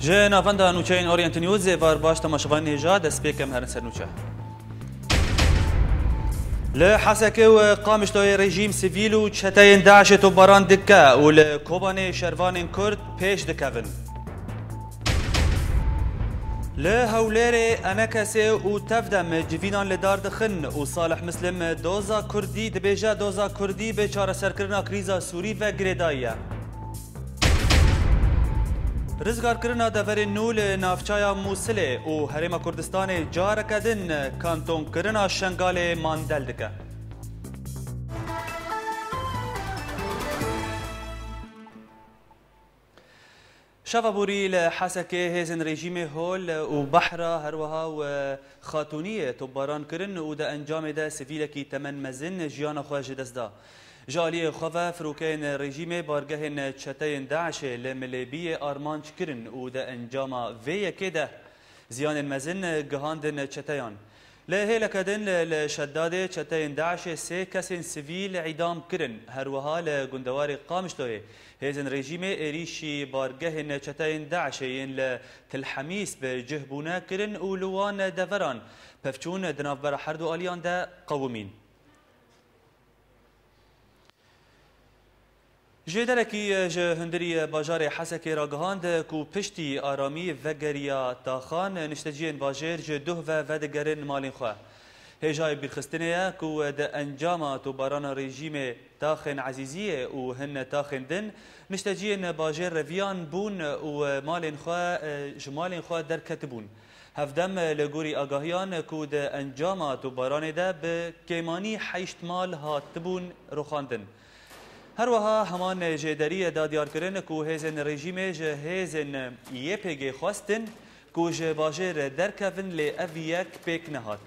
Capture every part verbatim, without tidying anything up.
Ji navenda nûçeyên Orient News ê var baş temaşevanên hêja destpê kem herin ser nûçe. Li Hesekê û Qamişloyê rejîm sivîl û çeteyên DAIŞê topbaran dike û li Kobanê şervanên Kurd pêş dikevin. Li Hewlêrê, Enekesê û Tevdem civînan li dar dixin û Salih Mislim doza Kurdî dibêje, doza Kurdî bi çareserkirina krîza Sûrî ve girêdayî ye. Rizgarkirina deverên nû li navçeya Mûsilê û Herêma Kurdistanê careke din kantonkirina Şengalê mandel dike. Şeva borî li Hesekê hêzên rejîmê hol û behra, her wiha û xatûniyê topbaran kirin û di encamê de sivîlekî temen mezin jiyana xwe ji dest da. Ji aliyê xwe ve firokeyên rejîmê bargehên çeteyên DAIŞê li Milêbiyê armanc kirin û di encama vê yekê de ziyanên mezin gihandin çeteyan. Li hêleke din li, li Şedadê çeteyên DAIŞê sê kesên sivîl îdam kirin. Her wiha li gundewarê Qamişloyê hêzên rejîmê êrîşî bargehên çeteyên DAIŞê yên li Til Hemîs bi cih bûne kirin û li wan deveran pevçûn di navbera herdu aliyan de qewimîn. Jêderekî ji hundirî bajarê Hesekê ragihand ku piştî aramî vegeriya taxan, nişteciyên bajêr ji duh ve vedigerin malên xwe. Hêjayê bîrxistinê ye ku di encama topbarana rejîmê taxên Ezîziyê û hin taxên din, nişteciyên bajêr reviyan bûn û malên xwe, ji malên xwe derketibûn. Hevdem li gorî agahiyan ku di encama topbaranê de bi kêmanî heşt mal hatibûn rûxandin. Her wiha heman jêderî da diyarkirin ku hêzên rejîmê ji hêzên Y P G xwestin ku ji bajêr derkevin, lê ev yek pêk nehat.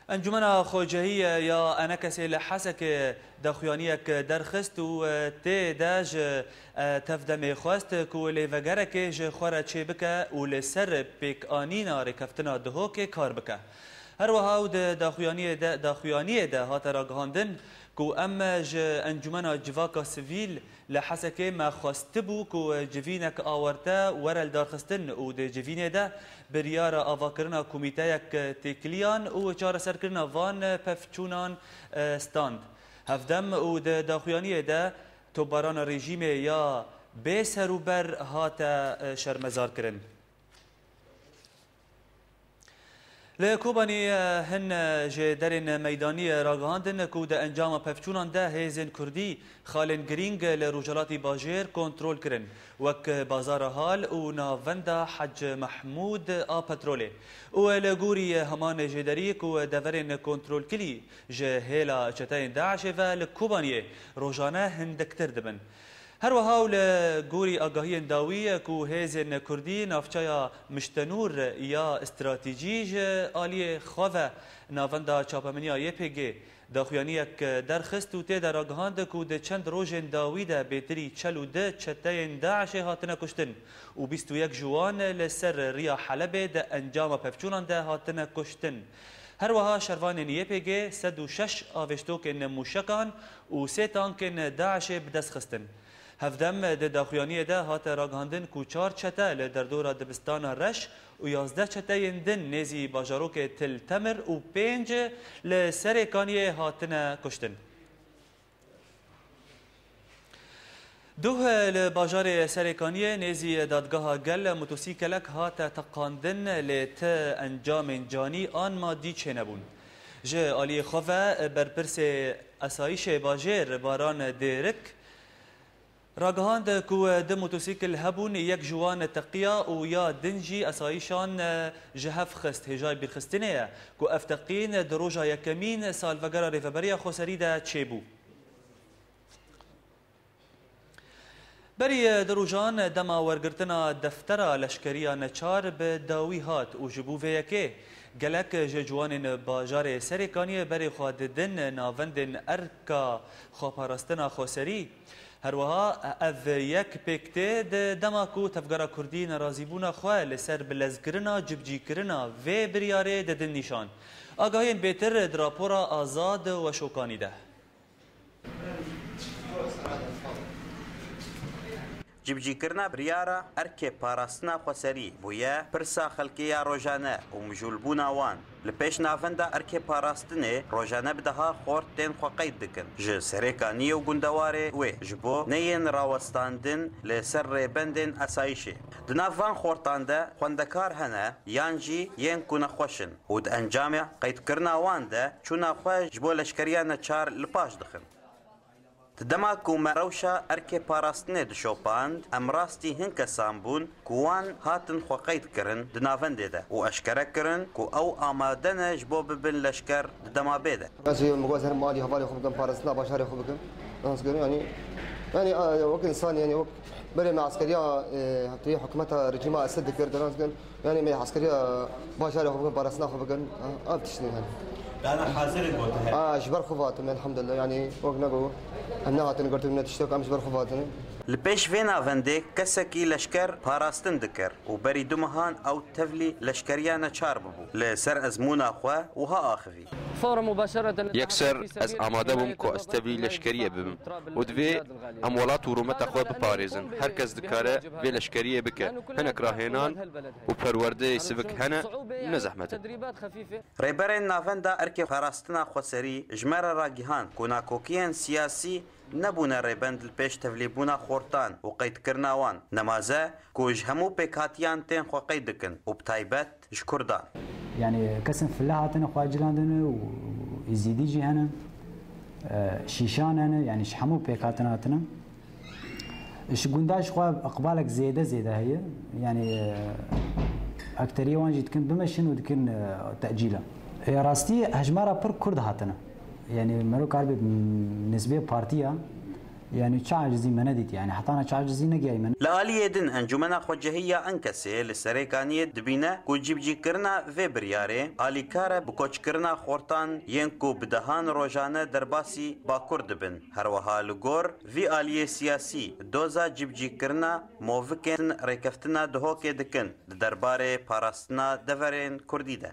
Encûmena Xwecehî ya Enekesê li Hesekê daxuyaniyek derxist û tê de ji Tevdemê xwest ku lêvegerekê ji xwe re çêbike û li ser pêkanîna rêkeftina Duhokê kar bike. Her wiha û di daxuyaniyê de, daxuyaniyê de hate ragihandin ku em ji Encûmena Civaka Sivîl li Hesekê me xwestibû ku civînek awarte were lidarxistin û di civînê de biryara avakirina komîteyek têkiliyan û çareserkirina van pevçûnan, e, stand. Hevdem û di daxuyaniyê de topbarana rejîmê ya bê serûber hate, e, şermezarkirin. Li Kobanî, e, hin, e, ji derên meydanî, e, ragihandin ku di encama pevçûnan de hêzên Kurdî xalên girîng li rojhilatî bajêr kontrol kirin, wek Bazara Hal û navenda Hec Mehmûd a petrolê. Û li gorî heman jêderî ku deverên kontrolkirî ji hêla çeteyên DAIŞê ve li Kobaniyê rojane hindiktir dibin. Her wiha û li gorî agahiyên dawî ku hêzên Kurdî navçeya Miştenûr ya stratejî ji aliyê xwe ve navenda çapemeniya Y P G daxuyaniyek derxist û tê de ragihand ku di çend rojên dawî de bêtirî çel û du çeteyên DAIŞê hatine kuştin û bîst û yek ji wan li ser riya Helebê di encama pevçûnan de hatine kuştin. Her wiha şervanên Y P G sed û şeş avêştokên mûşekan û sê tankên DAIŞê bi dest xistin. Hevdem di daxuyaniyê de hate ragihandin ku çar çete li derdora dibistana Reş û yazdeh çeteyên din nêzî bajarokê Til Temir û pênc li Serêkaniyê hatine kuştin. Duh li bajarê Serêkaniyê nêzî dadgeha gel motosîkelek hate teqandin, lê ti encamên canî an madî çênebûn. Ji aliyê xwe ve berpirsê esayîşê bajêr Baran Dêrik ragihand ku du motosîkil hebûn, yek ji wan teqiya û ya din jî esayîşan ji hev xist. Hêjayê bîrxistinê ye ku ev teqîn di roja yekemîn salvegera Rêveberiya Xweserî de çêbû. Berî du rojan dema wergirtina deftera leşkeriya neçar bi dawî hat û ji bo vê yekê gelek ji ciwanên bajarê Serêkaniyê berê xwe didin navendên erka xweparastina xweserî. Her wiha ev yek pêk tê di dema ku Tevgera Kurdî nerazîbûna xwe li ser bilezkirina cibcîkirina vê biryarê didin nîşan. Agahiyên bêtir di rapora Azad Weşokanî de. Cibcîkirina biryara erkê parastina xweserî bûye pirsa xelkê ya rojane û mijûlbûna wan. Li pêş navenda erkê parastinê rojane bi deha xort tên xwe qeyd dikin ji Serêkaniyê û gundewarê wê ji bo neyên rawestandin li ser rêbendên esayîşê. Di nav van xortan de xwendekar hene yan jî yên ku nexweş in û di encama qeydkirina wan de çûna xwe ji bo leşkeriya neçar li paş dixin. Di dema ku me rewşa erkê parastinê dişopand, em rastî hin kesan bûn ku wan hatin xwe qeyd kirin di navendê de û eşkere kirin ku ew amade ne ji bo bibin leşker di dema bê de. Ez jî mixwaz herim alî hevalê xwe bikim, parastina bajarê xwe bikim. Nas kirin, yanî, yanî, a, wek însan, yanî, wek berê me eskeriya, e, hevteyî hikûmeta rejîma Esed dikir, nas kirin. Yanî me eskeriya bajarê xwe bikin, parastina xwe bikin. Ha, ev tiştî hene. Dana hazir in bo te her. Ha, ji ber xwe vatim, elhamdulillah. Yanî wek nego, em nehatin girtin, ne tiştek, em ji ber xwe vatin. Li pêş vê navendê kesekî leşker parastin dikir û berî du mehan ew tevlî leşkeriya neçar bibû. Li ser ezmûna xwe wiha axivî. Yekser ez amade bûm ku ez tevlî leşkeriyê bibim û divê em welat û rûmeta xwe biparêzin. Her kes dikare vê leşkeriyê bike. Hinek rahênan û perwerdeyê sivik hene, ne zehmet e. Rêberên navenda erkê parastina xweserî ji me re ragihand ku nakokiyên siyasî nebûne rêbend li pêş tevlîbûna xortan û qeydkirina wan. Nemaze ku ji hemû pêkhatiyan tên xwe qeyd dikin û bi taybet ji Kurdan. Yanî kesên file hatine xwe cilandine û Êzîdî jî hene, e, Şîşan hene, yanî ji hemû pêk hatine hatine. Ji gunda ji xwe iqbalek zêde zêde heye. Yanî, e, ekteriyê wan jî dikin bimeşin û dikin, e, tecîla. Ê rastî hejmara pir Kurd hatine. Yanî mero karibe nisbê partiya, yanî çi acizî me nedît, yanî hetana çi acizî negihayî me. Li aliyê din Encûmena Xwecihî ya Enkesê li Serêkaniyê dibîne ku cîbicîkirina vê biryarê alîkar e bi koçkirina xortan yên ku bi dehan rojane derbasî Bakur dibin. Her wiha li gor vî aliyê siyasî doza cîbicîkirina movikên rêkeftina Duhokê dikin di derbarê parastina deverên Kurdî de.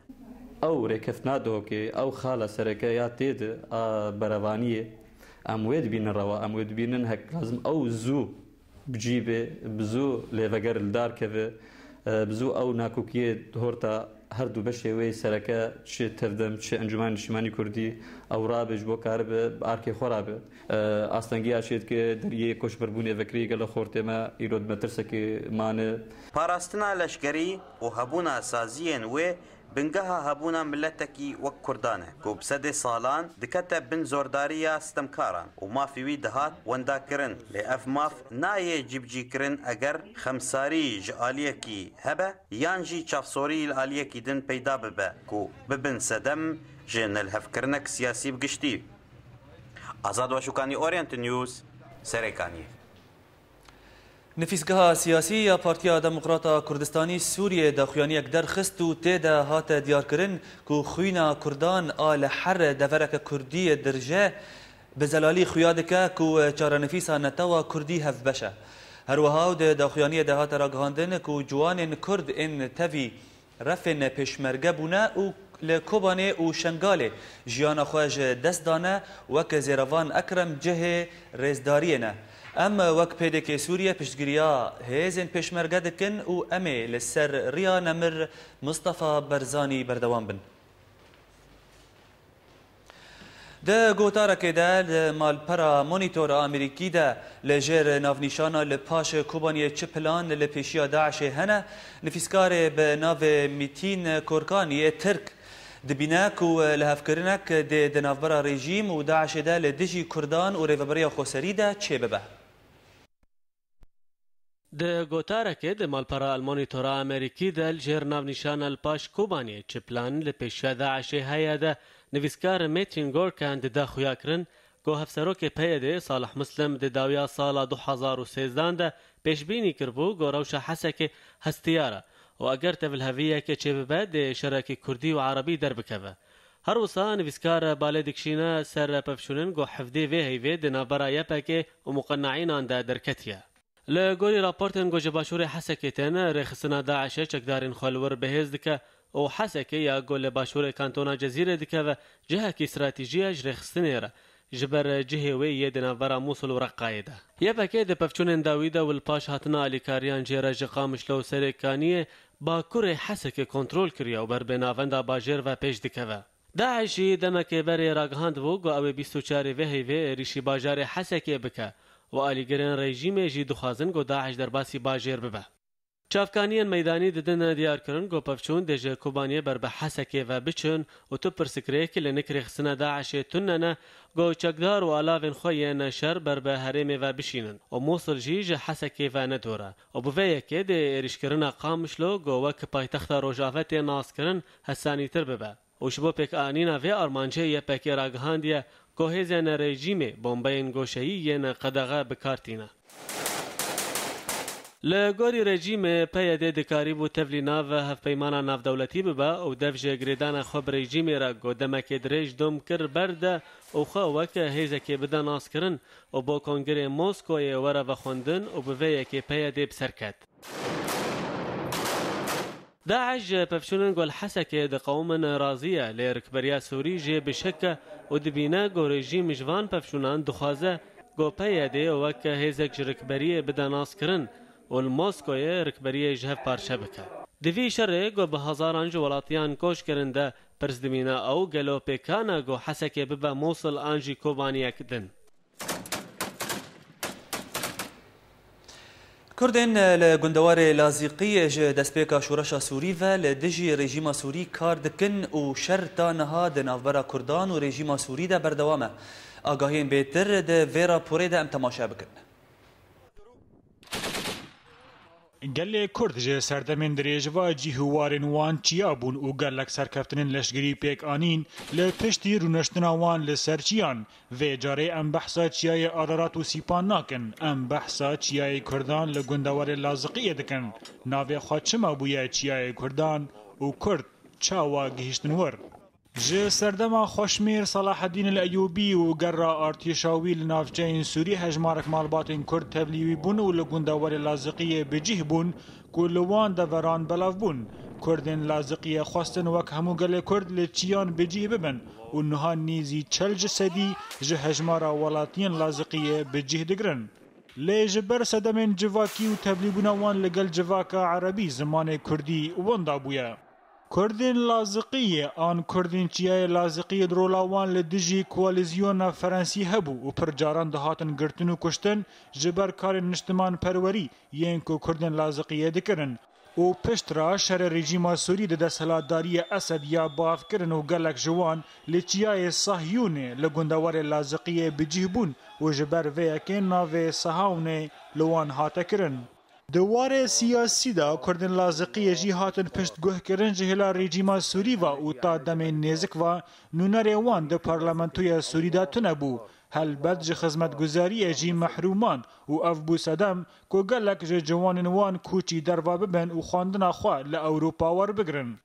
Ew rêkeftina Duhokê, ew xala sereke ya tê de a berevaniyê, em wê dibînin rewa, em wê dibînin hek lazim ew zû bi cî bê, bi zû lê veger li dar keve, e, bi zû ew nakokiyê di horta her du beşê wê sereke, çi Tevdem, çi Encûmena Niştimanî Kurdî, ew rabe ji bo karibe bi arkê xwe rabe. E, astengiya çê dike deriyê koçberbûnê vekirî gelo xortê me îro di metirsekê mane. Parastina leşkerî û hebûna saziyên wê bingeha hebûna miletekî wek Kurdan e, ku bi sedê salan dikete bin zordariya sitemkaran û mafê wî dihat wendakirin, lê ev maf nayê cîbicîkirin eger xemsarî ji aliyekî hebe yan jî çavsorî li aliyekî din peyda bibe, ku bibin sedem ji nelihevkirinek siyasî bi giştî. Azad Weşûkanî, Orient News, Serêkaniyê. Nifîsgeha siyasî ya Partiya Demokrata Kurdistanî Sûriyê daxuyaniyek derxist û tê de hate diyarkirin ku xwîna Kurdan a li her devereke Kurdî dirije, bi zelalî xuya dike ku çarenivîsa netewa Kurdî hevbeş e. Her wiha û di daxuyaniyê de hate ragihandin ku ciwanên Kurd ên tevî refên pêşmerge bûne û li Kobanê û Şengalê jiyana xwe ji dest dane, wek Zêrevan Ekrem cihê rêzdariyê ne. Em wek P D K Sûriye piştgiriya hêzên pêşmerge dikin û em ê li ser riya nemir Mistefa Berzanî berdewam bin. Di gotarekê de li malpera Monitor a Amerîkî de li jêr navnîşana li paş Kobaniyê çi plan li pêşiya DAIŞê hene, nivîskarê bi navê Mîtîn Korkanî Tirk dibîne ku lihevkirinek dê di navbera rejîm û DAIŞê de li dijî Kurdan û Rêveberiya Xweserî de çêbibe. Di gotarekê di malpera El Monitora Amerîkî de li jêr navnîşana li paş Kobaniyê çi plan li pêşiya DAIŞê heye de nivîskar Metin Gorkan dida xuyakirin ku hevserokê P Y D'ê Salih Muslim di dawiya sala du hezar û sêzdan de pêşbînî kiribû ku rewşa Hesekê hestiyar e û eger tevliheviyekê çêbibe dê şerekî Kurdî û Erebî derbikeve. Her wisa nivîskar balê dikişîne ser pevçûnên ku hevdê vê heyvê di navbera Y P G û muqenaînan de derketiye. Li gorî raportên ku ji başûrê Hesekê tên, rêxistina DAIŞê çekdarên xwe li wir bi hêz dike û Hesekê ya ku li başûrê kantona Cezîrê dikeve, cihekî stratejî ye ji rêxistinê re, ji ber cihê wê yê di navbera Mûsil û Reqayê de. Y P G di pevçûnên dawî de û li paş hatina alîkariyan jê re ji Qamişlo û Serêkaniyê bakurê Hesekê kontrol kiriye û ber bi navenda bajêr ve pêş dikeve. DAIŞ jî demekê berê ragihand bû ku ew ê bîst û çarê vê heyvê êrîşî bajarê Hesekê bike û alîgirên rejîmê jî dixwazin ku DAIŞ derbasî bajêr bibe. Çavkaniyên meydanî didin diyarkirin ku pevçûn dê ji Kobaniyê ber bi Hesekê ve biçin û tu pirsgirêk li nik rêxistina DAIŞê tune ne ku çekdar û alavên xwe yên şer ber bi herêmê ve bişînin û Mûsil jî ji Hesekê ve nedûr e û bi vê yekê dê êrîşkirina Qamişlo ku wek paytexta Rojavê tê naskirin hesanîtir bibe. Û ji bo pêkanîna vê armancê Y P G ragihandiye ku hêzên rejîmê bombeyên goşeyî yên qedexe bi kar tîne. Li gorî rejîmê, P Y D dikarîbû tevlî nav hevpeymana navdewletî bibe û dev ji girêdana xwe bi rejîmê re ku demekê dirêj dom kir berde û xwe wek hêzekê bide naskirin û bo kongirê Moskoyê were vexwendin û bi vê yekê P Y D bi ser ket. DAIŞ ji pevçûnên ku li Hesekê diqewimin razî ye, lê rikberiya Sûrî jê bi şek e û dibîne ku rejîm ji van pevçûnan dixwaze ku P Y D wek hêzek ji rikberiyê bide naskirin û li Moskoyê rikberiyê ji hev parçe bike. Di vî şerê ku bi hezaran ji welatiyan koç kirin de pirs dimîne ew gelo pêkan e ku Hesekê bibe Mûsil an jî Kobaniyek din. Kurdên li gundewarê Lazîqiyê ji destpêka şoreşa Sûrî ve li dijî rejîma Sûrî kar dikin û şer ta niha di navbera Kurdan û rejîma Sûrî de berdewam e. Agahiyên bêtir di vê raporê de em temaşe bikin. Gelê Kurd ji serdemên dirêj ve cîh û warên wan çiya bûn û gelek serkeftinên leşgerî pêk anîn li piştî rûniştina wan li ser çiyan. Vê carê em behsa çiyayê Ararat û Sîpan nakin, em behsa çiyayê Kurdan li gundewarê Laziqiyê dikin. Navê xwe çima bûye çiyayê Kurdan û Kurd çawa gihîştin wir? Ji serdema xweşmêr Selahedîn el Eyûbî û gerra artêşa wî li navçeyên Sûrî hejmarek malbatên Kurd tevlî wî bûn û li gundewarê Laziqiyê bi cih bûn ku li wan deveran belav bûn. Kurdên Laziqiyê xwestin wek hemû gelê Kurd li çiyan bi cih bibin û niha nêzî çel ji sedî ji hejmara welatiyên Laziqiyê bi cih digirin. Lê ji ber sedemên civakî û tevlîbûna wan li gel civaka erebî, zimanê Kurdî wenda bûye. Kurdên Laziqiyê an Kurdên Çiyayê Laziqiyê di rola wan li dijî koalîzyona Ferensî hebû û pir caran dihatin girtin û kuştin ji ber karên niştimanperwerî yên ku Kurdên Laziqiyê dikirin. Û pişt re şerê rejîma Sûrî di desthilatdariyê Esed ya bavkirin û gelek ji wan li Çiyayê Sahyûnê li gundewarê Laziqiyê bi cih bûn û ji ber vê yekê navê Sahawnê li wan hate kirin. Di warê siyasî de Kurdên Laziqiyê jî hatin piştguhkirin ji hêla rejîma Sûrî ve û ta demên nêzik ve nûnerê wan di parlamentoya Sûrî de tune bû. Helbet ji xizmetguzariyê jî mehrûm man û ev bû sedem ku gelek ji ciwanên wan koçî derve bibin û xwendina xwe li Ewropa werbigirin.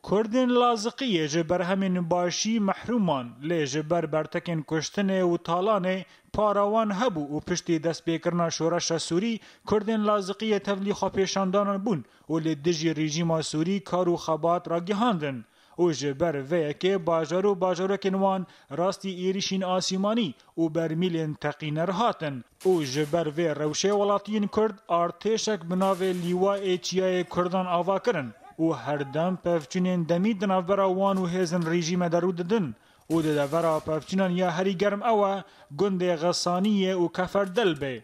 Kurdên Laziqiyê ji berhemên başî mehrûm man, lê ji ber bertekên kuştinê û talanê para wan hebû û piştî destpêkirina şoreşa Sûrî, Kurdên Laziqiyê tevlî xwepêşandanan bûn û li dijî rejîma Sûrî kar û xebat ragihandin û ji ber vê yekê bajar û bajarokên wan rastî êrîşên asîmanî û bermîlên teqîner hatin û ji ber vê rewşê welatiyên Kurd artêşek bi navê Lîwayê Çiyayê Kurdan ava kirin û herdem pevçûnên demî di navbera wan û hêzên rejîmê de rû didin û di devera pevçûnan ya herî germ ew e gundê Xesaniyê û Keferdelbê.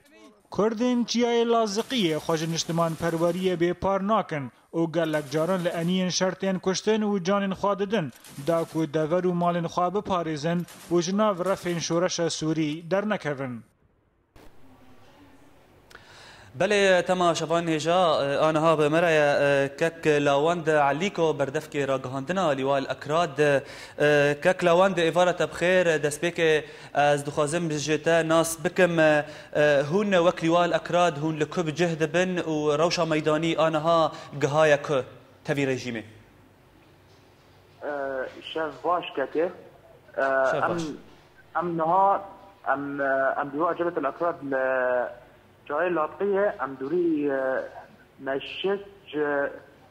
Kurdên Çiyayê Laziqiyê xwe ji niştimanperweriyê bêpar nakin û gelek caran li eniyên şer tên kuştin û canên xwe didin, da ku dever û malên xwe biparêzin û ji nav refên şoreşa Sûrî dernekevin. Belê, temaşevanên hêja, aniha bi me re ye, kek Lawend Elîko, berdevkê ragihandina Lîwa El Ekrad. Kek Lawend, êvara te bi xêr, destpêkê ez dixwazim ji te nas bikim, hûn wek Lîwa El Ekrad, hûn li ku bi cih dibin û rewşa meydanî aniha gihaye ku tevî rejîmê? Şev baş kekê. Şev baş. Em niha em em dîwa Cebet el Ekrad li çayê Latqiyê em dûrî me şêst ji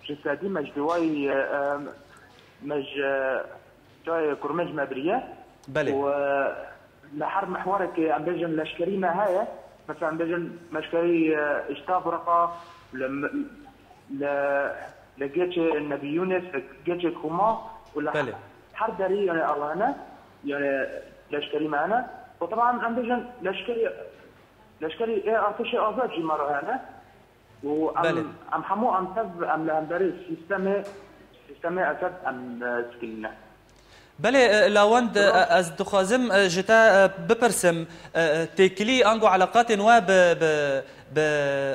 ji sedî me ji dîwayî me ji çayê Kurmêj me biriye. Belê. Û li her mihwarekê em bêjin leşkerî me heye. Mesela em bêjin leşkerî ji Tavriqa li li li Geçê Nebî Yûnis, li Geçê Kuma û li Belê. Her derî yani ew hene, yani leşkerî me hene. Û teban em bêjin leşkerî, leşkerî ê artêşê azad jî me re hene. Û em, Belê. Em hemû em tev, em li hemberî sîstemê, sîstemê Esed em, e, dikinîne. Belê, e, Lawend, e, ez dixwazim, e, ji te, e, bipirsim, e, e, têkilî ango eleqatên we bi, bi, bi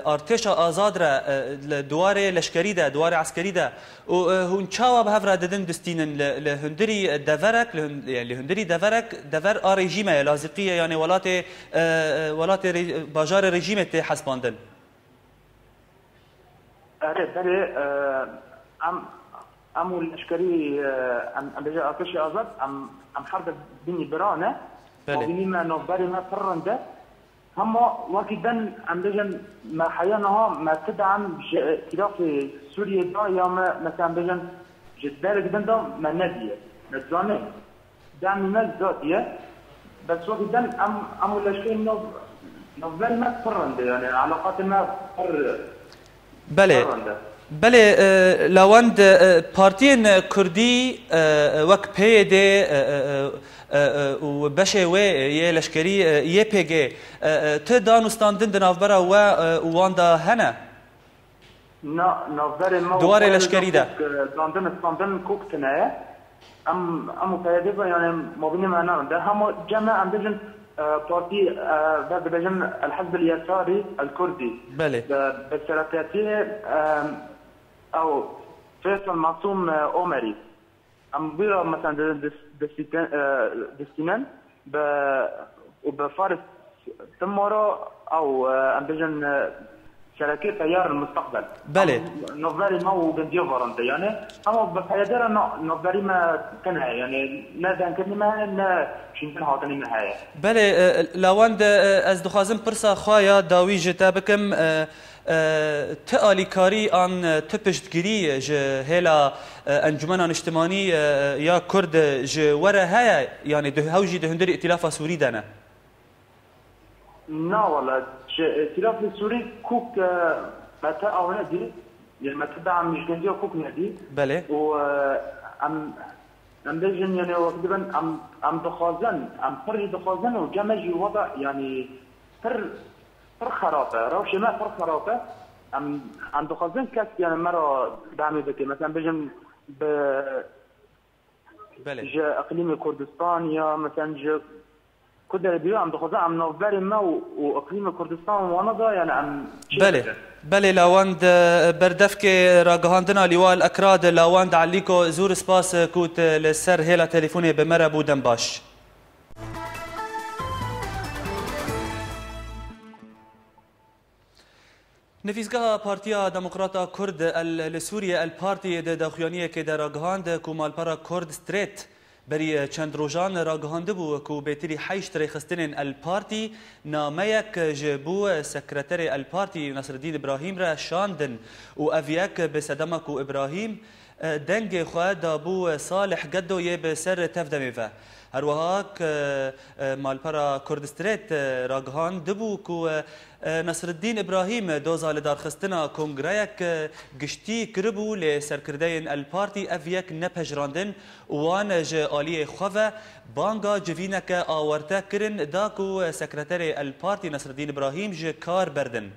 artêşa azad re, e, li di warê leşkerî de, di warê eskerî de û, e, hûn çawa bi hev re didin distînin li, li hundirî deverek, li hun-, li hundirî deverek, dever a rejîme ye, lazîqî ye, yanê welatê, e, e, welatê re-, bajarê rejîmê tê hesbandin? Erê, belê, e, em, em û leşkerî, e, em, em bêje artêşê azad, em, em her de bînî bira ne. Belê. Ma bînî me navberê me pir rind e. Hema wekî din em bêjin me heya niha me ti de em ji îtîlafê Sûriyê da ya me, mesela em bêjin ji derek din da me nediye. Me dizanê. Demî me zadiye. Bes wekî dem em, em û leşkerên nav, navberî me pir rind e, yani eleqatê me pir, Belê. Pir rind e. Belê, e, Lawend, e, partiyên kurdî, e, e, wek P Y D, e, e, e, e, e, û beşê wê yê leşkerî, e, Y P G, e, e, tu dan û standin di navbera we, e, û wan de hene? Na, navberê me Di warê leşkerî de. Kok, e, dandin, standin kok tine ye. Em, em û P Y D ve, yani, mabînê me ne de. Hema cem me, em bêjin, e, partî, e, ve dibêjin El Hizb El Yesarî El Kurdî. Belê. Bi, bi sereketiyê, e, ew, Feysel Masûm, e, Omerî. Em vî re, mesela, di, di, distîten-, e, distînin bi, û bi Faris Timoro ew, e, em bêjin, e, şerekê Teyar El Mustaqbel. Belê. Em navberî me û gundiya varan de, yani, ama bi P Y D re na-, navberî me tune ye, yani, ne dengkirinî me heye, ne şîndin hatinî me heye. Belê, e, Lawend, e, ez dixwazim pirsa xwe ya dawî ji te bikim, e, E, ti alîkarî an, e, ti piştgirî ji hêla, e, Encûmena Niştimanî, e, ya Kurd ji we re heye? Yanî di, hew jî di hundirê Îtîlafa Sûrî de ne? Na wele, ji Îtîlafê Sûrî kûk, e, me te aw nedî, yê me te dam ji gendiya kûk nedî. Belê. Û, e, em, em bêjin, yanî wek dibin, em, em dixwazin, em pir jî dixwazin û cem me jî wada, yanî pir pir xerab e. Rewşê me pir xerab e. Em, em dixwazin kes, yani, me re demê bike. Mesela, bêjin bi Belê. Ji iqlîmê Kurdistan ya, mesela, ji ku derê bîyo, em dixwazin em navberê me û, û iqlîmê Kurdistan wana da, yani, em çê Belê. Bikin. Belê, Lawend, e, berdevkê ragihandina Lîwa El Ekrad, Lawend Elîko, zûr spas, e, ku tu li ser hêla telefûnê bi me re bû, dem baş. Nivîsgeha Partiya Demokrata Kurd El, li Sûriyê El Partî di daxuyaniyekê de ragihand ku malpera Kurd Strêt berî çend rojan ragihandibû ku bêtirî heşt rêxistinên El Partî nameyek ji bo sekreterê El Partî Nasreddîn Îbrahîm re şandin û ev yek bi sedema ku Îbrahîm, e, dengê xwe dabû Salih Geddo yê bi ser tevdemê ve. Her wiha, e, e, malpera Kurd Strêt, e, ragihandibû ku, e, e, Nasreddîn Îbrahîm doza lidarxistina kongreyek, e, giştî kiribû, lê serkirdeyên El Partî ev yek nepejirandin û wan ji aliyê xwe ve banga civîneke awarte kirin da ku sekreterê El Partî Nasreddîn Îbrahîm ji kar berdin.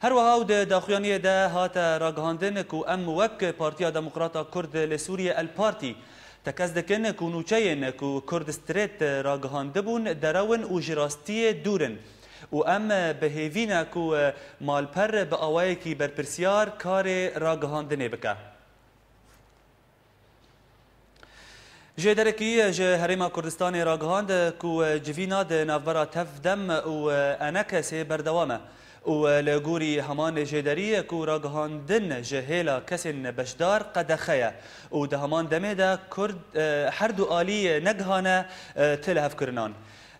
Her wiha û di daxuyaniyê de hate ragihandin ku em wek Partiya Demokrata Kurd li Sûriyê El Partî tekez dikin ku nûçeyên ku Kurd Strêt ragihandibûn derew in û ji rastiyê dûr in û em bi hêvî ne ku malper bi awayekî berpirsiyar karê ragihandinê bike. Ji derekî ji Herêma Kurdistanê ragihand ku civîna di navbera Tevdem û ENKSê berdewam e Û li gorî heman jêderî ku ragihandin ji hêla kesên beşdar qedexe ye û di heman demê de Kurd, e, her du alî negihane, e, tilhevkirinan.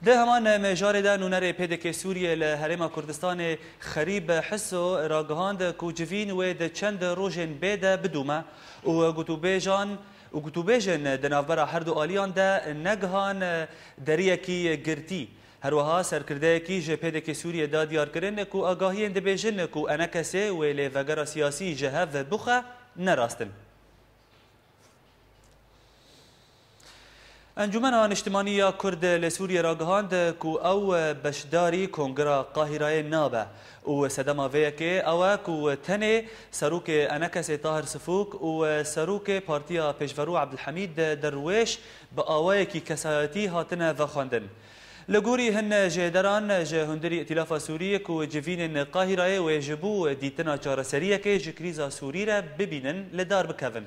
Di heman mijarê de nûnerê P D K Sûriyê li Herêma Kurdistanê Xerîb Hiso ragihand ku civîn wê di çend rojên bê de bidûme û gotûbêjan û gotûbêjên di navbera her du aliyan de negihan deriyekî girtî. Her wiha serkirdeyekî ji P D K Sûriyê da diyar kirin ku agahiyên dibêjin ku enekesê wê lê vegera siyasî ji hev bixwe ne rast in. Encûmena Niştimanî ya Kurd li Sûriyê ragihand ku ew beşdarî Kongira Qahîrayê nabe û sedema vê yekê ew e ku tenê serokê enekesê Tahir Sifûk û serokê Partiya Pêşverû Ebdulhemîd Derwêş bi awayekî kesayetî hatine vexwendin. Li gorî hin jêderan ji hundirî Îtîlafa Sûrî ku civînên Qahîrayê wê ji bo dîtina çareseriyekê ji krîza Sûrî re bibînin li dar bikevin.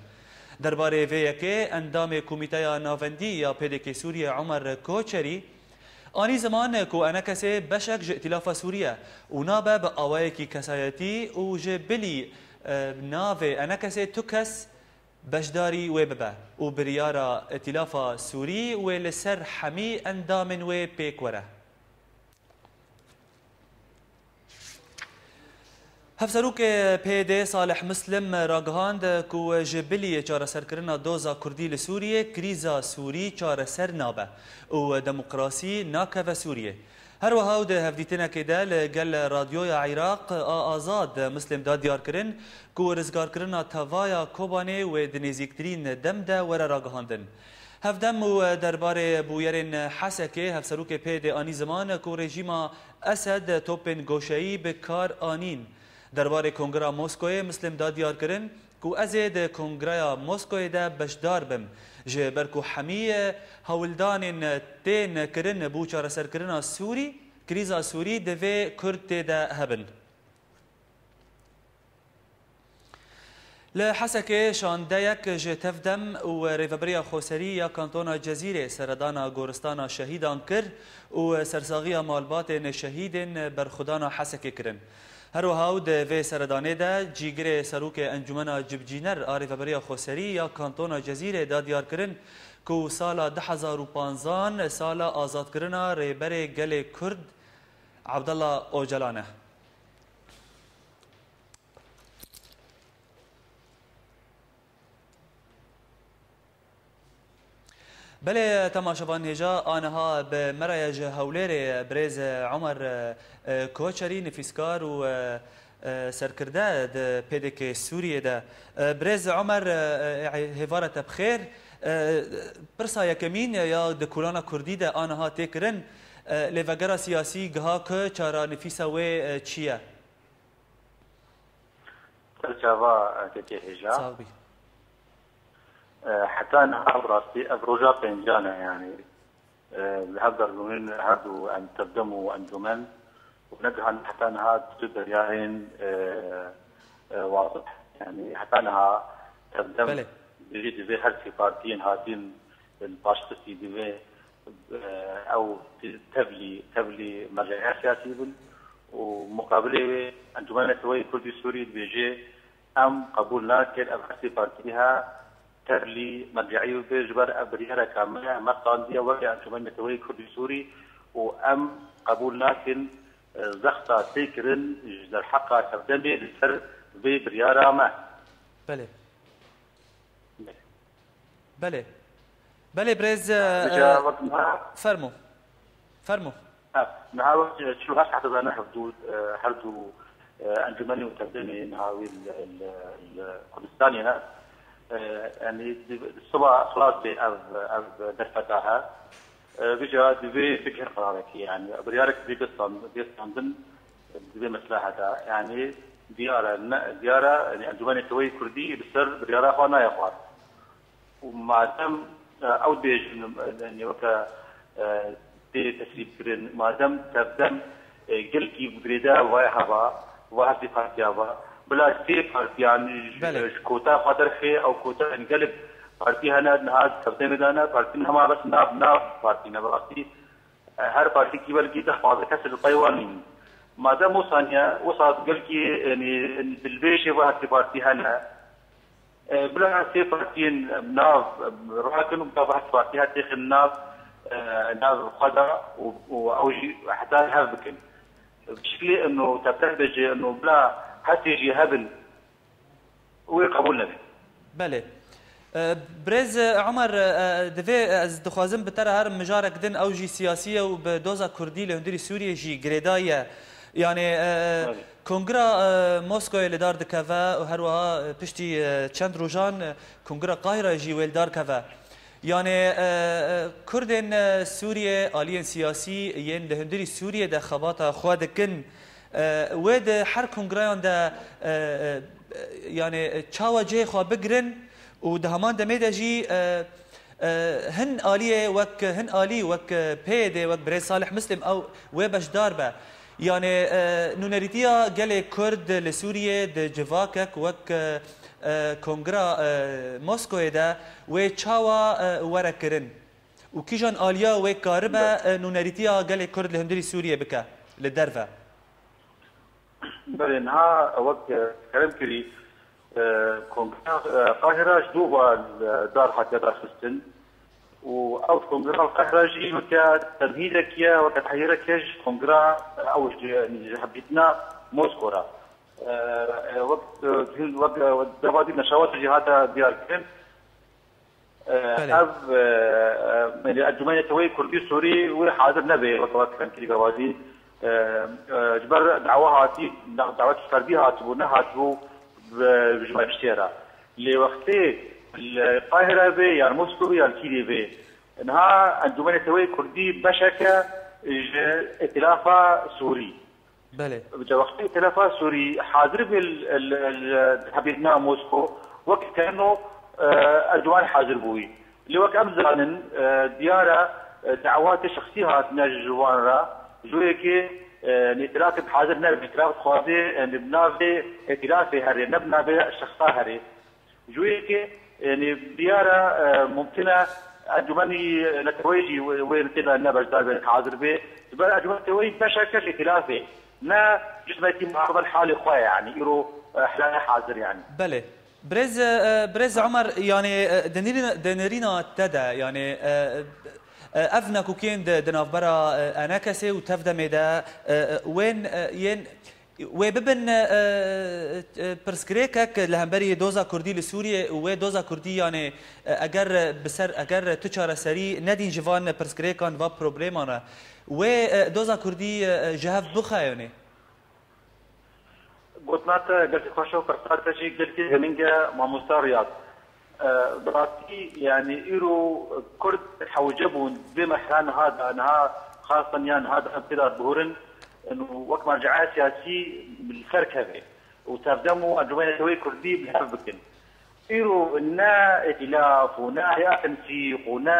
Derbarê vê yekê endamê Komîteya Navendî ya P D K Sûriyê Omer Koçerî anî ziman ku enekesê beşek ji Îtîlafa Sûrî ye û nabe bi awayekî kesayetî û ji bilî, e, navê enekesê tu kes beşdarî wê bibe û biryara Îtîlafa Sûrî wê li ser hemî endamên wê pêk were. Hevserokê P D Salih Muslim ragihand ku ji bilî çareserkirina doza Kurdî li Sûriyê, krîza Sûrî çareser nabe û demokrasî nakeve Sûriyê. Her wiha û di hevdîtinekê de li gel Radyoya Iraq a Azad Muslim da diyar kirin ku rizgarkirina tevaya Kobanê wê di nêzîktirîn dem de were ragihandin. Hevdem û derbarê bûyerên Hesekê, Hevserokê P D anî ziman ku rejîma Esed topên goşeyî bi kar anîn. Derbarê Kongira Moskoyê Muslim da diyar kirin ku ez ê di Kongreya Moskoyê de beşdar bim. Ji ber ku hemî hewldanên tên kirin bo çareserkirina Sûrî, krîza Sûrî divê Kurd tê de hebin. Li Hesekê şandeyek ji Tevdem û Rêveberiya Xoserî ya Kantona Cezîrê seredana Goristana Şehîdan kir û sersaxiya malbatên şehîdên berxwedana Hesekê kirin. Her wiha û di vê seredanê de cîgirê serokê Encûmena Cibcîner a Rêveberiya Xoserî ya Kantona Cezîrê da diyar kirin ku sala du hezar û panzan sala azadkirina Rêberê Gelê Kurd Abdullah Ocalan e. Belê, temaşevan hêja, aniha bi me re ye ji Hewlêrê birêz Omer, e, e, Koçerî, nivîskar û, e, e, serkirde di P D K Sûriyê de. E, birêz Omer, e, e, hêvara te bi xêr. E, pirsa yekemîn ya di Kolana Kurdî de aniha tê kirin, e, lêvegera siyasî giha ku çaranivîsa wê, e, çi ye? Ser çava, e, kekê hêja. Sax bî. E, heta niha bi rastî ev roja pêncan e, yanî, e, li hev dergûnên her du em tevdem û encûmen û negihan heta niha tu deryayên, e, e, wazih. Yanî heta niha tevdem Belê. Divê, divê her sê partiyên hatin li paşxistî divê ew tevlî, tevlî merceya siyasî bin û muqabilê wê Encûmena Neteweyê Kurdî Sûrî dibêje, em qebûl nakin ev her sê partî ha tevlî merceî bibe, ji ber ev biryareka me ye, me standiye weke Encûmena Neteweyê Kurdî Sûrî û em qebûl nakin, e, zexta tê kirin ji derheqa Tevdemê li ser vê biryara me. Belê. Belê. Belê birêz, e, Vêca e, wek niha fermo. Fermo. Ha, niha wek çil û heşt heta zane hevdû, e, her du, e, encûmenê û tevdemê niha wî li, li, li Kurdistanê ne. E, yanî di, di siba xilas bê ev, ev derfeta he. E, vêca divê bigihîn qerarekê, yanî biryarek divê bê stand-, bê standin, divê mesleheta. Yanî diyar e, ne, diyar e, yanî Encûmenê Neteweyê Kurdî li ser biryara xwe nayê xwar. Û madem, e, ew dibêjin, e, yanî weke, e, tê tesîb kirin, madem tevdem, e, gelkî bi girêdayî vayê heva, va hevdî partiya va, bila sê partiyan ji, Belê. ji kota xwe derxê, ew kota, yanî gelek partî hene, niha di tevdemê de ne, partî hema bes nav, nav partî ne, bi rastî, e, her partîkî belkî deh pazdeh kes li pey wan nîn. Madem wisa niye, wisa gelkî, yanî, dilbêjê ve hevdî partî hene. E, bila sê partiyên nav rakin û bila hevdî partî her têxin nav, e, nav xwe de û, û ew jî heta hev bikin. Bi şiklê ino tevdem bêje ino bila hesê jî hebin. Wê qebûl nebe. Belê. E, Birêz, e, Omer, e, divê, e, ez dixwazim bi te re herim mijarek din, ew jî siyasî ye û bi doza kurdî li hundirî Sûriyê jî girêdayî ye. Yanî, e, Belê. Kongra, e, Moskoyê li dar dikeve û her wiha, e, piştî, e, çend rojan, e, Kongra Qahira jî wê li dar keve. Yanî, e, e, Kurdên, e, Sûriyê, aliyên siyasî yên li hundirî Sûriyê de xebata xwe dikin, e, wê di her kongreyan de, e, e, yanî çawa cihê xwe bigirin û di heman demê de jî, e, e, hin aliyê wek, hin alî wek P Y D, wek Birêz Salih Muslim ew wê beşdar be. Yanî, e, nûnerîtiya gelê Kurd li Sûriyê di civakek wek, e, e, Kongra, e, Moskoyê de wê çawa, e, were kirin? Û kîjan aliya wê karibe, Be- e, nûnerîtiya gelê Kurd li hundirî Sûriyê bike li derve? Belê, niha wek, e, kerem kirî, e, Kongra, e, Qahira ji dû va li dar hatiye darxistin û ew Kongra Qahira jî weke temhîdek ye, weke tehîrek ye ji Kongra, e, ew ji, ji hevdîtina Mosko re. E, e, wek, e, wek, e, wek devadî neşawat jî hate diyar kirin. E, Belê. Ev, e, e, yanî Encûmenê Neteweyê Kurdî Sûrî wê hazir nebe, wek, wek em kirî gavazî, e, e, ji ber dawa hatî, da-, dawet ferdî hatibû, nehatibû bi, bi ji me piştê re. Lê wextê li Qahire bê, yan Moskowê, yan Kîvê bê, niha Encûmenê Neteweyê Kurdî beşeke ji Îtîlafa Sûrî. Belê. Ji wextê Îtîlafa Sûrî hazir bû l-, l-, l-, hevdîtina Mosko, wek keno, e, Erdogan hazir bûyî. Lê wek em zanin, e, diyar e, e, dawatê şexsî hatine ji wan re, ji wê yekê, e, Îtîlaf hazir nebe, Îtîlaf dixwaze, e, bi navê Îtîlafê herê, ne bi navê şexsa herê. Ji wê yekê, yanî, diyar e, e, mumkin e, Encûmenî Neteweyê jî wê, wê tê de ne beşdar be, hazir be. Ji ber Encûmenê Neteweyê beşeke ji Îtîlafê, ne cismekî muharib halê xwe ye, yanî, îro, e, hela ne hazir, yanî. Belê. Birêz, e, Birêz Omer, yanî, e, di nêrîna, di nêrîna te de, yanî, e, e, ev nakokiyên di, di navbera, e, E N K S û Tevdemê de, e, e, wên, e, yên Wê bibin, e, e, pirsgirêkek li hemberî doza kurdî li Sûriyê û wê doza kurdî, yanê, e, eger bi ser, eger tu çareserî nedîn ji van pirsgirêkan, va probleman re, wê, e, doza kurdî, e, ji hev bixeyonê? Gotina te gelkî xweş e û pirsa te jî gelkî giring e, mamosta Riyad. E, bi rastî, yanî, îro Kurd hewce bûn, vê merhela niha de, niha xasan ya niha de em tê de bihurin, û wek merceya siyasî li ser kevê û Tevdem û Encûmenê Neteweyê Kurdî bi hev bikin. Îro ne Îtîlaf û ne Heya Tensîq û ne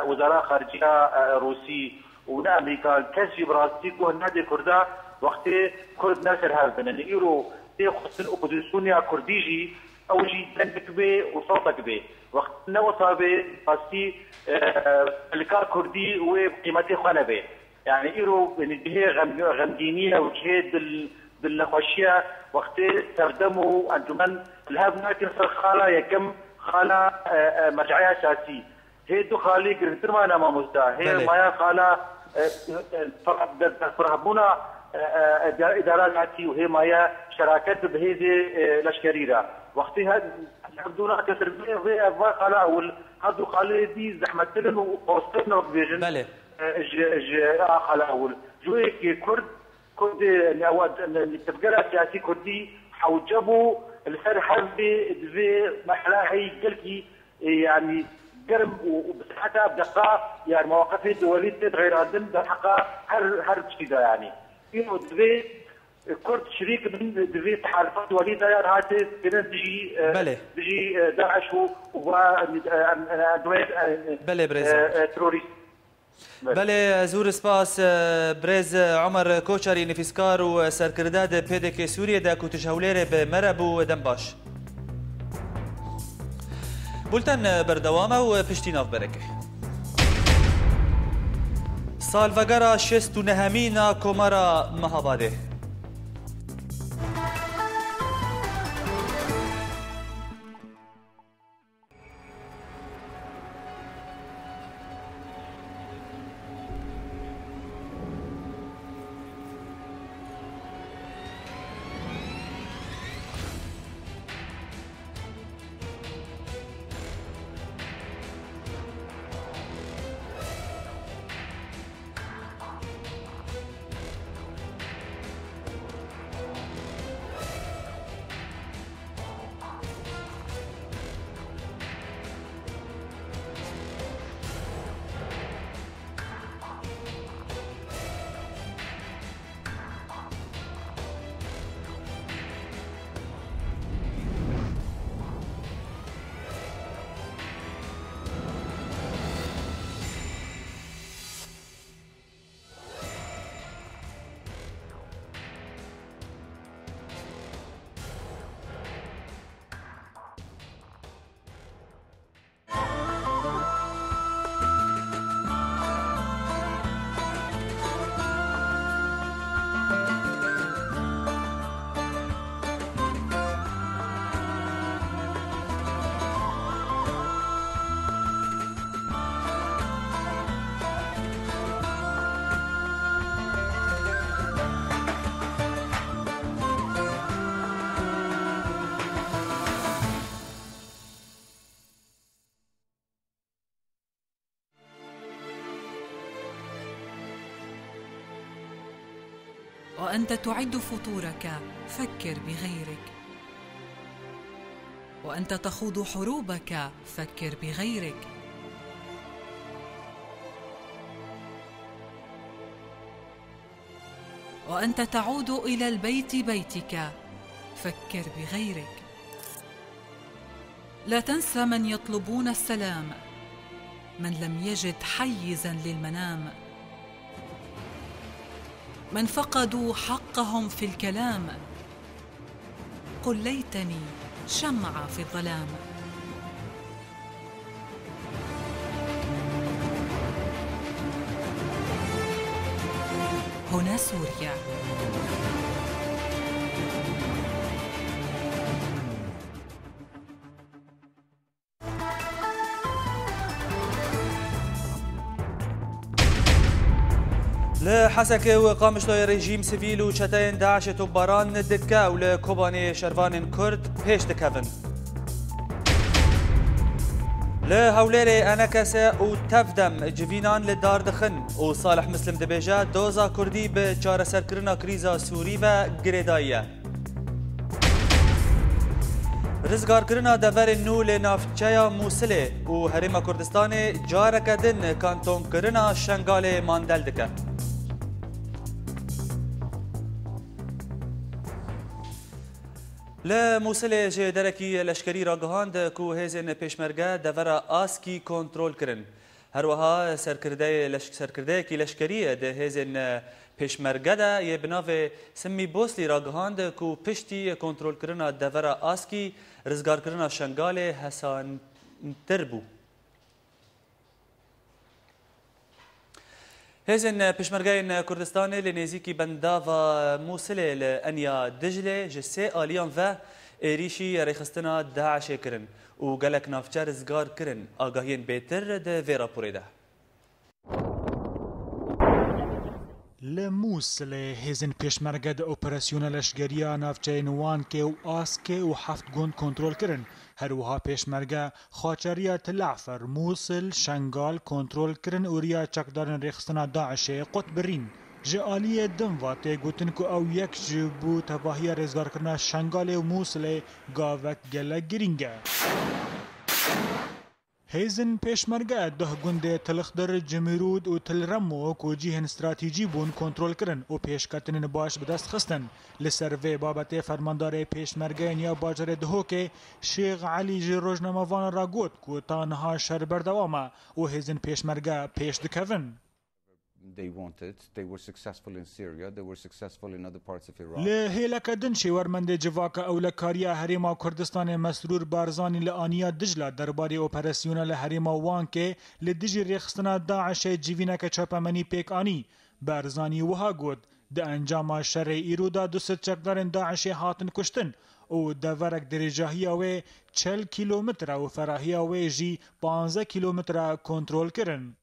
Wezara Xarice ya, e, Rûsî û ne Amerîka, kes jî bi rastî guh nede Kurda wextê Kurd ne ser hev bin. Yanî îro tê xwestin opozîsyona Kurdî jî ew jî dengek bê û sewtek bê. Wext ne wisa bê, rastî, e, xelika Kurdî wê qîmetê xwe nebê. Yanî îro, yanî cihê xem-, xemgînî ye û cihê dil-, dilnexweşî ye. Wextê Tevdem û Encûmen li hev nakin ser xala yekem, xala, e, e, merceya siyasî. Hê du xalî girngtir mane mamosta. Hê Belê. maya xala, e, e, fir-, de-, de-, firehbûna, e, e, e, îdara netî û hê maya şeraket bi hêzê, e, leşkerî re. Wextê her, her du nake ser vê, vê, va xala ewil, her du xalê dî zehmettir in û qastir in wek bêjin, Belê. e, ji, ji a xala ewil. Ji wê yekê Kurd, Kurdê, ne, wa, ne, ne, tevgera siyasî Kurdî hewce bû, li ser hev bê, divê merhela heyî gelkî, e, yanî germ û, û bi seheta bi deqa, yanî mewaqifê di welî tê diqeyrandin derheqa her, her tiştî de yanî. Îro divê, e, Kurd şirîk bin di vê teharifat welî de ya hatê têne dijî, e, Belê. dijî, e, DAIŞ û, û va, e, em, e, em, e, Belê, birêz e, Omer. e, terorîst. Belê. Belê, zûr spas, e, birêz Omer Koçerî, nivîskar û serkirde di P D K Sûriyê de ku tu ji Hewlêrê bi me re bû, dem baş. Bulten berdewam e û piştî navbereke. Salvegera şêst û nehemîn a Komara Mehabadê. وأنت تعد فطورك، فكر بغيرك. وأنت تخوض حروبك، فكر بغيرك. وأنت تعود إلى البيت بيتك، فكر بغيرك. لا تنسى من يطلبون السلام، من لم يجد حيزا للمنام، من فقدوا حقهم في الكلام. قل ليتني شمعة في الظلام. هنا سوريا. Li Hesekê û Qamişloyê rejîm sivîl û çeteyên DAIŞê topbaran dike û li Kobanê şervanên Kurd pêş dikevin. Li Hewlêrê ENKS û TEV-DEM civînan li dar dixin û Salih Muslim dibêje doza Kurdî bi çareserkirina krîza Sûrî ve girêdayî ye. Rizgarkirina deverên nû li navçeya Mûsilê û Herêma Kurdistanê careke din kantonkirina Şengalê mandel dike. Li Mûsilê ji derekî leşkerî ragihand ku hêzên pêşmerge devera Askî kontrol kirin. Her wiha serkirdeyê leş-, serkirdeyekî leşkerî di hêzên, e, pêşmerge de yê bi navê Simmî Boslî ragihand ku piştî kontrolkirina devera Askî rizgarkirina Şengalê hesantir bû. Hêzên pêşmergeyên Kurdistanê li nêzîkî bendava Mûsilê li eniya Diclê ji sê aliyan ve êrîşî rêxistina DAIŞê kirin û gelek navçe rizgar kirin. Agahiyên bêtir di vê raporê de. Li Mûsilê hêzên pêşmerge di operasyona leşkeriya navçeyên Wankê û Askê û heft gund kontrol kirin. Her wiha pêşmerge xaçeriya Til Efer, Mûsil, Şengal kontrol kirin û riya çekdarên rêxistina DAIŞê qut birîn. Ji aliyê din ve tê gotin ku ew yek ji bo tevahiya rêzgarkirina Şengalê û Mûsilê gavek gelek girîng e. Hêzên pêşmerge duh gundê Til Xdir, Cimîrûd û Til Remo ku cihên stratejî bûn kontrol kirin û pêşketinên baş bi dest xistin. Li ser vê babetê fermandarê pêşmergeyên ya bajarê Dihokê Şêx Elî ji rojnamevanan re got ku ta niha şer berdewam e û hêzên pêşmerge pêş dikevin. They wanted. They were successful in Syria. They were successful in other parts of Iraq. Li hêleke din şêwermendê civaka ewlekariya Herêma Kurdistanê Mesrûr Barzanî li aniya Dicla derbarê operasyona li herêma Wankê li dijî rêxistina DAIŞê civîneke çapemenî pêk anî. Barzanî wiha got, di encama şerê îro de du sed çekdarên DAIŞê hatin kuştin û deverek dirêjahiya wê çil kîlometre û ferahiya wê jî panzdeh kîlometre kontrol kirin.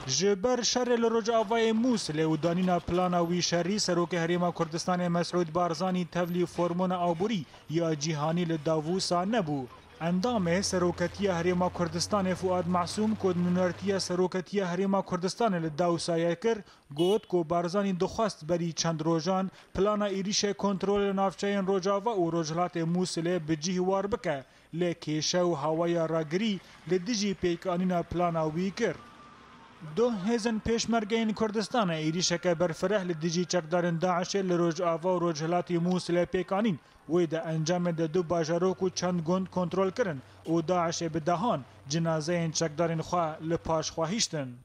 Ji ber şerê li rojavayê Mûsilê û danîna plana wî şerî, Serokê Herêma Kurdistanê Mesûd Barzanî tevlî formona aborî ya cîhanî li Davûsa nebû. Endamê Seroketiya Herêma Kurdistanê Fuad Masûm ku nûnertiya Seroketiya Herêma Kurdistanê li Davûsayê kir, got ku Barzanî dixwest berî çend rojan plana êrîşê kontrolê navçeyên Rojava û Rojhilatê Mûsilê bi cih war bike. Lê kêşe û hawaya ragirî li dijî pêkanîna plana wî kir. Duh hêzên pêşmergeyên Kurdistanê êrîşeke berfireh li dijî çekdarên DAIŞê li rojava û rojhilatî Mûsilê pêk anîn. Wê di encamê de du bajarok û çend gund kontrol kirin û DAIŞê bi dehan cinazeyên çekdarên xwe li paş xwe hiştin.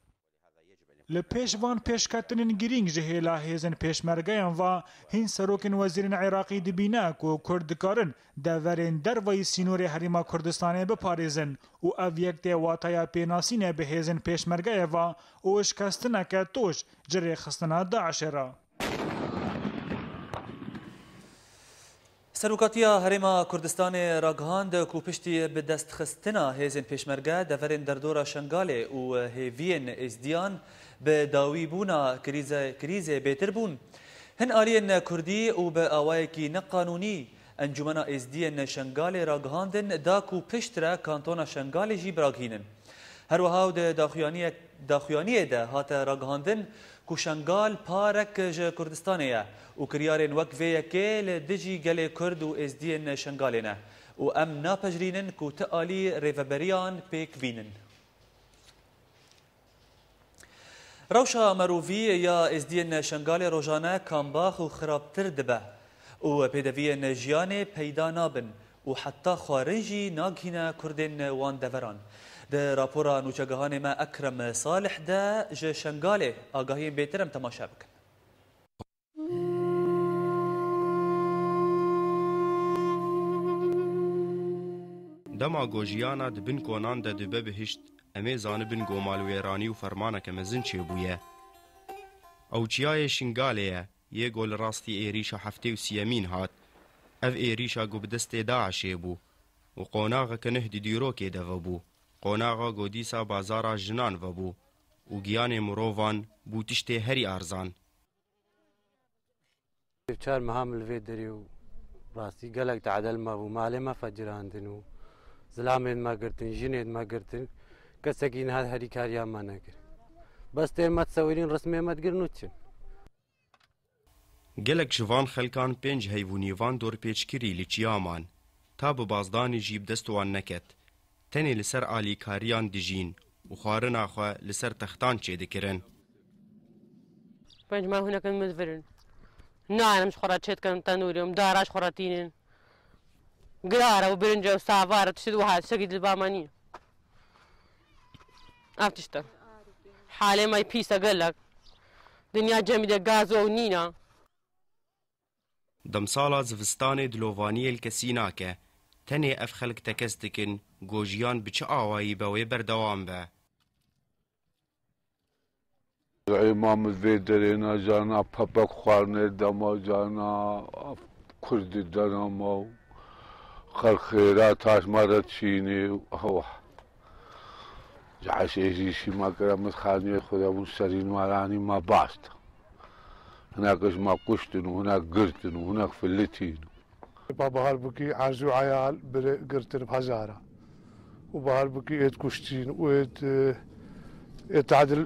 Li pêş van pêşketinên girîng ji hêla hêzên pêşmergeyan ve hîn serokên wezîrên Iraqî dibîne ku Kurd dikarin deverên dervayî sînorê Herêma Kurdistanê biparêzin û ev yek tê wataya pênasînê bi hêzên pêşmergeyê ve û şikestineke toj ji rêxistina DAIŞê re. Serokatiya Herêma Kurdistanê ragihand ku piştî bi destxistina hêzên pêşmerge deverên derdora Şengalê û hêviyên êzdiyan bi dawîbûna krîze-, krîzê bêtir bûn. Hin aliyên kurdî û bi awayekî neqanûnî Encûmena Êzdiyên Şengalê ragihandin da ku piştre Kantona Şengalê jî biragihînin. Her wiha di daxuyaniyek-, daxuyaniyê de hate ragihandin Ku Şengal parek ji Kurdistanê ye û kiryarên wek vê yekê li dijî gelê Kurd û Êzdiyên Şengalê ne û em napejirînin ku ti alî rêveberiyan pêk bînin. Rewşa mirovî ya Êzdiyên Şengalê rojane kambax û xirabtir dibe û pêdeviyên jiyanê peyda nabin û heta xwarin jî nagihîne Kurdên wan deveran. Di rapora nûçegihanê me Ekrem Salih de ji Şengalê agahiyên bêtir em temaşe bikin. Dema ku jiyana di bin konan de dibe bihişt, em ê zanibin ku malwêranî û fermaneke mezin çêbûye. Ew çiyayê Şingalê ye, yê ku li rastî êrîşa heftê û siyemîn hat. Ev êrîşa ku bi destê DAIŞê bû û qonaxeke nuh di dîrokê de vebû, qonaxa ku dîsa bazara jinan vebû û giyanê mirovan bû tiştê herî arzan. Çar meha min li vê derê û rastî gelek tade li me bû. Malê me fecirandin û zilamên me girtin, jinên me girtin. Kesekî niha herîkariya me nekir. Bes tên me disewirîn, rismê me digirin û diçin. Gelek ji van xelkan pênc heyv û nîvan dorpêçkirî li çiya man. Ta bi bazdanê jî bi dest wan neket. Tenê li ser alîkariyan dijîn û xwarina xwe li ser textan çêdikirin. Pênc mah hûn nekin min divirin. Nanim ji xwe re çêdikin tenûrê û dara ji xwe re tînin. Girara û birinca û savara tiştî wiha tiştekî di ba me nîne. Ev tişt e. Halê me pîs e gelek. Dinya cemî de gaz û ew nîne. Demsala zivistanê dilovaniyê li kesî nake. Tenê ev xelk tekez dikin ku jiyan bi çi awayî be wê berdewam be. Êma min vê derê ne, cana pepek xwarine dema cana kurdî dena ma û xelk xêra taş me re çînê û ewa. Caş êzî şî me kire min xaniyê xwe de bûn serîn me ranî me bast. Hinek ji me kuştin û hinek girtin û hinek filitîn. Pa Baharbûkî erzû eyal bire girtin bi hezara. Û Baharbûkî êd kuştîn û êd, êd tadil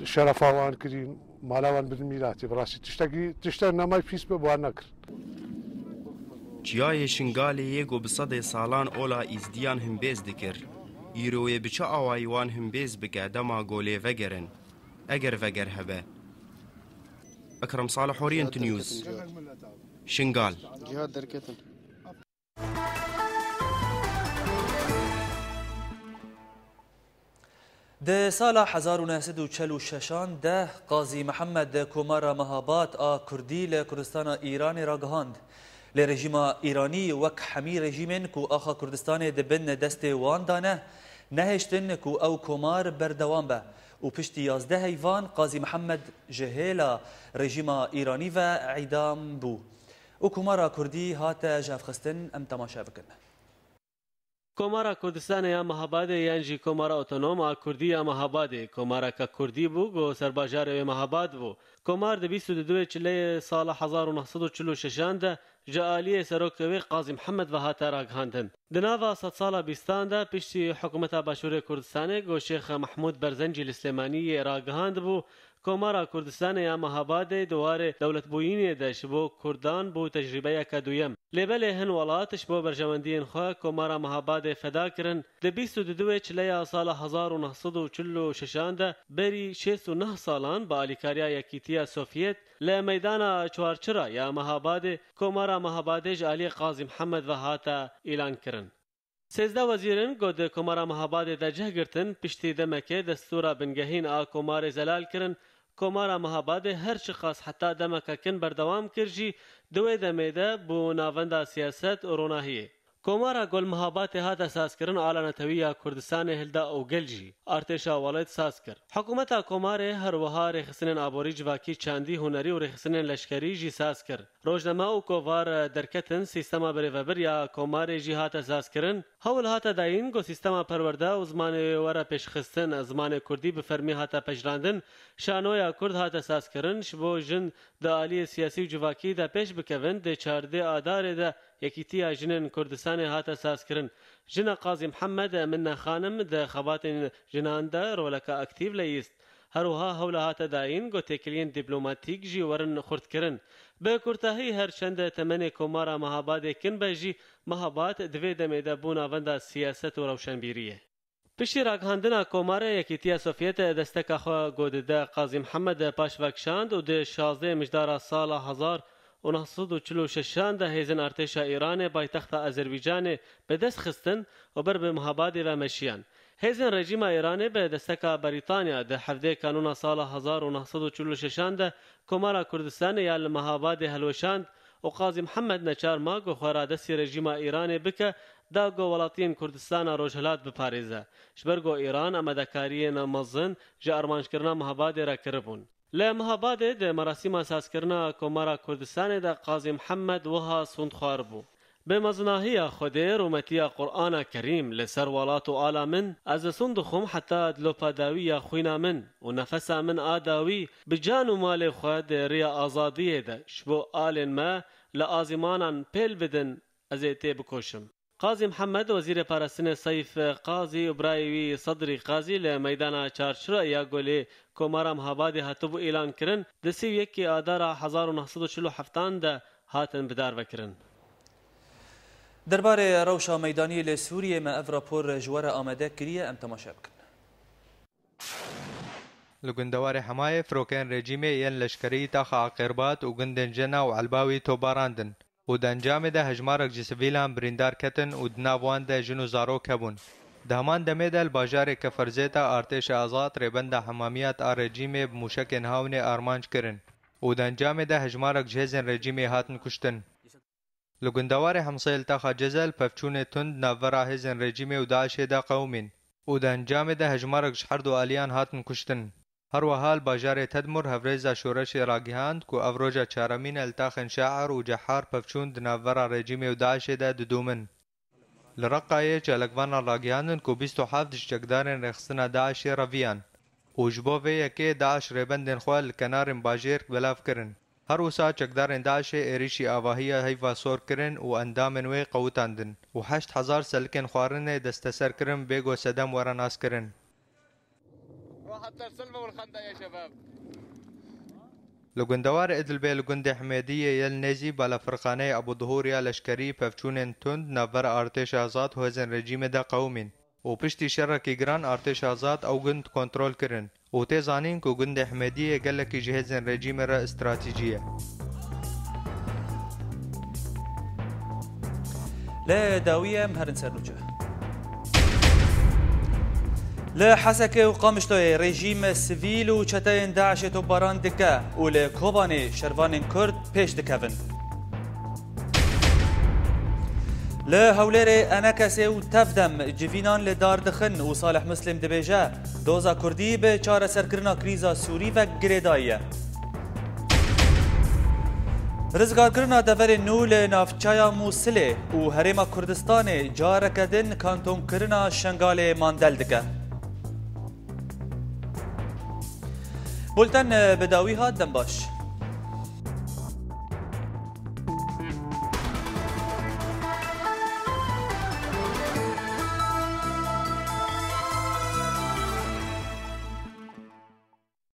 şerefa wan kirîn, mala wan bidin mîratê. Bi rastî tiştekî, tiştek nemay pîs be bi wan nekir. Çiyayê Şingalê yê ku bi sedê salan ola Îzdiyan himbêz dikir, îro yê bi çi awayî wan himbêz bike dema ku lê vegerin, eger veger hebe. Ekrem Salih, Orient News, Şingal. Di sala hezar û neh sed û çel û şeşan de Qazî Mihemed Komara Mehabad a Kurdî li Kurdistana Îranê ragihand. Lê rejîma Îranî wek hemî rejîmên ku axa Kurdistanê di bin destê wan de ne, nehêştin ku ew komar berdewam be û piştî yazdeh heyvan Qazî Mihemed ji hêla rejîma Îranî ve îdam bû û Komara Kurdî hate jevxistin. Em temaşe bikin. Komara Kurdistanê ya Mehabadê yan jî Komara Otonom a Kurdî ya Mehabadê, komareke Kurdî bû ku serbajarê wê Mehabad bû. Komar di bîst û duwê çileyê sala hezar û neh sed û çil û şeşan de ji aliyê serokê wê Qazî Mihemed ve hate ragihandin. Di nava sedsala bîstan de piştî hikûmeta Başûrê Kurdistanê ku Şêx Mehmûd Berzencî li Silêmaniyê ragihandibû, Komara Kurdistanê ya Mehabadê di warê dewletbûyînê de ji bo Kurdan bû tecrîbeyeke duyem. Lê belê hin welat ji bo berjewendiyên xwe Komara Mehabadê feda kirin. Di bîst û duwê çileya sala hezar û neh sed û çil û şeşan de berî şêst û neh salan bi alîkariya Yekîtiya Sovyet li meydana Çarçira ya Mehabadê Komara Mehabadê ji aliyê Qazî Mihemed ve hate îlan kirin. Sêzdeh wezîr in ku di Komara Mehabadê de cih girtin, piştî demekê destûra bingehîn a Komarê zelal kirin. Komara Mehabadê her çiqas heta demeke kin berdewam kir jî, di wê demê de bû navenda siyaset û ronahiyê. Komara ku li Mehabadê hate sazkirin ala netewî ya Kurdistanê hilda û gel jî artêşa welêt saz kir. Hikûmeta Komarê her wiha rêxistinên aborî, civakî, çandî, hunerî û rêxistinên leşkerî jî saz kir. Rojname û kovar derketin, sîstema birêvebir ya Komarê jî hate sazkirin. Hewl hate dayîn ku sîstema perwerde û zimanê wê were pêşxistin, zimanê kurdî bi fermî hate pejirandin, şanoya kurd hate sazkirin, ji bo jin di aliyê siyasî û civakî de pêş bikevin, di çardê Adarê de Yekîtiya Jinên Kurdistanê hate sazkirin. Jina Qazî Mihemed Minne Xanim di xebatên jinan de roleke aktîv leyîst. Her wiha hewla hate dayîn ku têkiliyên dîplomatîk jî werin xurtkirin. Bi kurtahî her çend temenê Komara Mehabadê kin be jî, Mehabad di vê demê de bû navenda siyaset û rewşenbîriyê. Piştî ragihandina Komara Yekîtiya Sovyet desteka xwe ku dide Qazî Mihemed paş vekişand û di şazdehê Mijdara sala hezar û neh sed û çil û şeşan de hêzên artêşa Îranê paytexta Azerbaycanê bi dest xistin û ber bi Mihabadê ve meşiyan. Hêzên rejîma Îranê bi desteka Berîtanya di hevdê Kanûna sala hezar û neh sed û çil û şeşan de Komara Kurdistanê ya li Mehabadê helweşand û Qazî Mihemed neçar ma ku xwe radestî rejîma Îranê bike, da ku welatiyên Kurdistana Rojhilat biparêze, ji ber ku Îran amadekariyên mezin ji armanckirina Mehabadê re kiribûn. Li Mehabadê di merasîma sazkirina Komara Kurdistanê de Qazî Mihemed wiha sûnd xwaribû: Bi mezinahiya Xwedê, rûmetiya Qur'ana Kerîm li ser welat û ala min, ez li sûnd dixwim heta dilopa dawî ya xwîna min û nefesa min a dawî bi can û malê xwe di riya azadiyê de ji bo alên me li azîmanan pêl bidin, ez ê tê bikoşim. Qazî Mihemed, wezîrê parastinê Seyf Qazî û birayê wî Sedrî Qazî li meydana Çarçura ya Golê Komara Mehabadê hatibû îlan kirin, di sî û yekê Adara hezar û neh sed û çil û heftan de hatin bidarvekirin. Derbarê rewşa meydanî li Sûriyê me ev rapor ji we re amade kiriye, em temaşe bikin. Li gundewarê Hemayê firokeyên rejîmê yên leşkerî taxa Aqêrbat û gundên Jena û Elbawî topbarandin û di encamê de hejmarek ji sivîlan birîndar ketin û di nav wan de jin û zarok hebûn. Di heman demê de li bajarê Keferzêta artêşa Azad rêbenda Hemamiyat a rejîmê bi mûşekên hawnê armanc kirin û di encamê de hejmarek ji hêzên rejîmê hatin kuştin. Li gundewarê Hemsê li taxa Cezel pevçûnê tund navbera hêzên rejîmê û DAIŞê de qewimîn û di encamê de hejmarek ji her du aliyan hatin kuştin. Her wiha li bajarê Tedmur hevrêza şoreşê ragihand ku ev roja çaremîn e li taxên Şair û Cehar pevçûn di navbera rejîmê û DAIŞê de didûmin. Li Reqayê çalakvanan ragihandin ku bîst û heft ji çekdarên rêxistina DAIŞê reviyan û ji bo vê yekê DAIŞ rêbendên xwe li kenarên bajêr belav kirin. Her wisa çekdarên DAIŞê êrîşî avahiya heyva sor kirin û endamên wê qewitandin û heşt hezar selikên xwarinê desteser kirin bê ku sedem were naskirin. راحت السلمى والخندق يا شباب. Li gundewarê Idlibê li gundê Himêdiyê yê li nêzî balafirxaneyê Ebû Duhûr ya leşkerî pevçûnên tund navbera artêşa Azad û hêzên rejîmê de qewimîn û piştî şerekî giran artêşa Azad ew gund kontrol kirin û tê zanîn ku gundê Himêdiyê gelekî ji hêzên rejîmê re stratejî ye. Li dawî em herin ser nûçe. Li Hesekê û Qamişloyê rejîm sivîl û çeteyên DAIŞê topbaran dike û li Kobanê şervanên Kurd pêş dikevin. Li Hewlêrê Enekesê û Tevdem civînan li dar dixin û Salih Muslim dibêje, doza Kurdî bi çareserkirina krîza Sûrî ve girêdayî ye. Rizgarkirina deverên nû li navçeya Mûsilê û Herêma Kurdistanê careke din kantonkirina Şengalê mandel dike. Bulten bi dawî hat, dem baş.